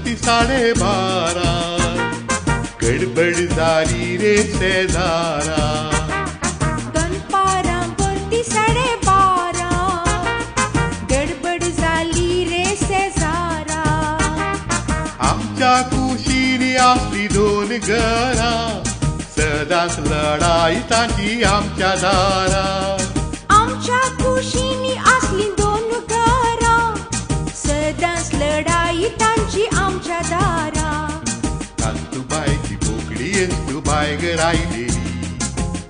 परती 12:30 गडबड जाली रे शेजारा. दनपारां परती 12:30 गडबड जाली रे शेजारा. आमच्या कुशीनी आसली दोन घरां, सदांच लढाई तांची आमच्या दारा. आमच्या कुशीनी आसली दोन घरां, सदांच लढाई तांची आमच्या दारा. कांतुबायची बोकडी येस्तुबाय घर आयलेली,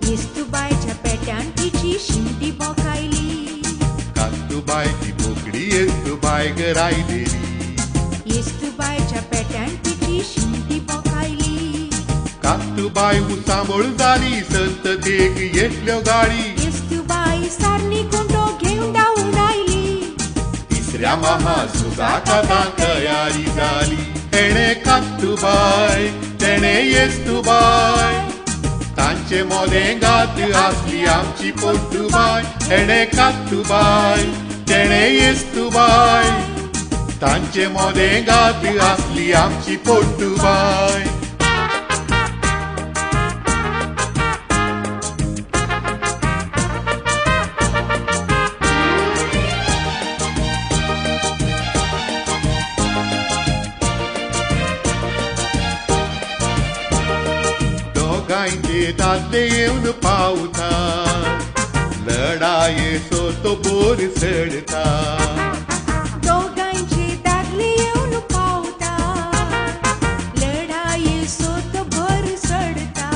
येस्तुबायच्या पेट्यान तिची शिमटी बोकायली. कांतुबायची बोकडी येस्तुबाय घर आयलेली, येस्तुबायच्या पेट्यान तिची शिमटी बोकायली. कांतुबाय उसामोळ जाली, संततेक येतल्यो गाळी. येस्तुबाय सारनी कुंटो घेवन धांवून आयली. तिसऱ्या महाझुजाक आतां तयारी जाली. हेणे कांतुबाय तेणे येस्तुबाय, तांचे मोदें गात आसली आमची पोट्टुबाय. हेणे कांतुबाय तेणे येस्तुबाय, तांचे मोदें गात आसली आमची पोट्टुबाय. दोगांयचे दादले येवन पावता, लढायेचो तो बोर चडता. दोगांयचे दादले येवन पावता, लढायेचो तो भर चडता.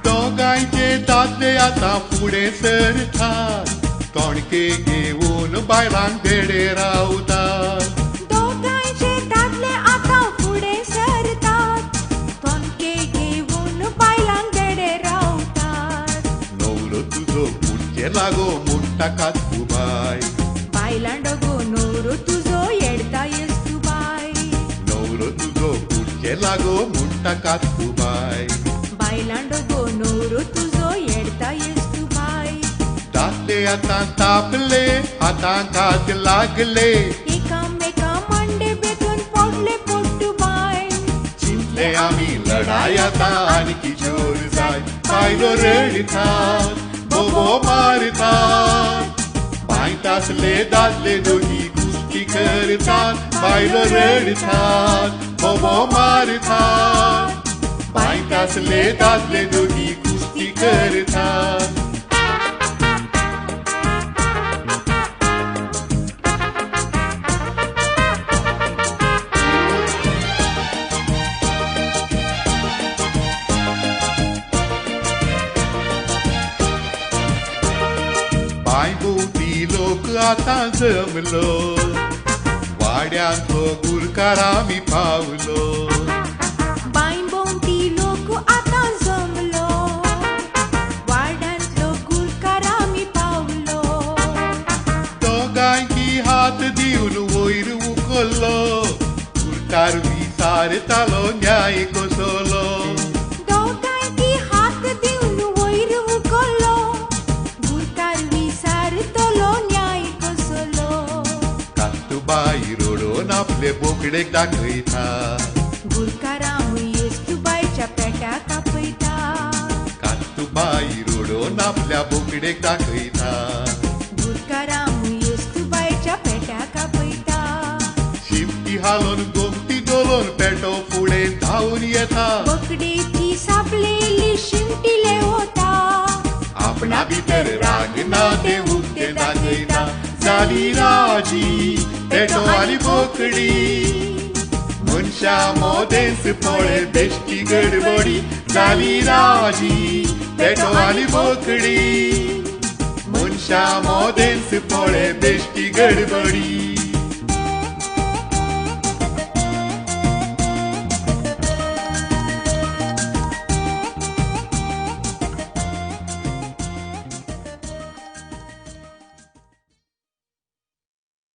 दोगांयचे दादले आतां फुडें सरतात, तोणके घेवन बायलांक धेडे रावतात. दोगांयचे दादले आतां फुडें सरतात, तोणके घेवन बायलांक धेडे रावतात. न्हवरो तुजो पुडचे लागो म्हणटा कांतुबाय, बायलां डगो न्हवरो तुजो येडता येस्तुबाय. न्हवरो तुजो पुडचे लागो म्हणटा कांतुबाय, बायलां डगो न्हवरो तुजो येडता येस्तुबाय. दादले आतां तापले, हातांक हात लागले. एकामेका मांडे बेगून पडले पोट्टुबाय. चिंतले आमी लढाय आतां आनीक जोर जाय. बायलो रडटात, बोबो मारतात, बांयत आसले दादले दोगी कुस्ती करतात. बायलो रडटात, बोबो मारतात, बांयत आसले दादले दोगी कुस्ती करतात. बांय भोंवती लोक आतां जमलो, वाड्यांतलो गुरकार आमी पावलो. बांय भोंवती लोक आतां जमलो, वाड्यांतलो गुरकार आमी पावलो. दोगांयकी हात दिवन वयर उखल्लो, गुरकार विचारतालो न्याय कसलो. दोगांयकी हात दिवन वयर उखल्लो, गुरकार विचारतलो न्याय कसलो. कांतुबाय रडोवन आपले बोकडेक दाखयता, गुरकाराम येस्तुबायच्या पेट्याक आपयता. कांतुबाय रडोवन आपल्या बोकडेक दाखयता, गुरकाराम येस्तुबायच्या पेट्याक आपयता. शिमटी हालोवन गोमटी डोलोवन पेटो फुडें धांवून येता. बोकडेची सापलेली शिमटी लेवता, आपणा भितर राग ना ते उक्ते दाखयता. जाली राजी पेटो आनी बोकडी, मनशा मोदेंच पळय बेश्टी गडबडी. जाली राजी पेटो आनी बोकडी, मनशा मोदेंच पळय बेश्टी गडबडी.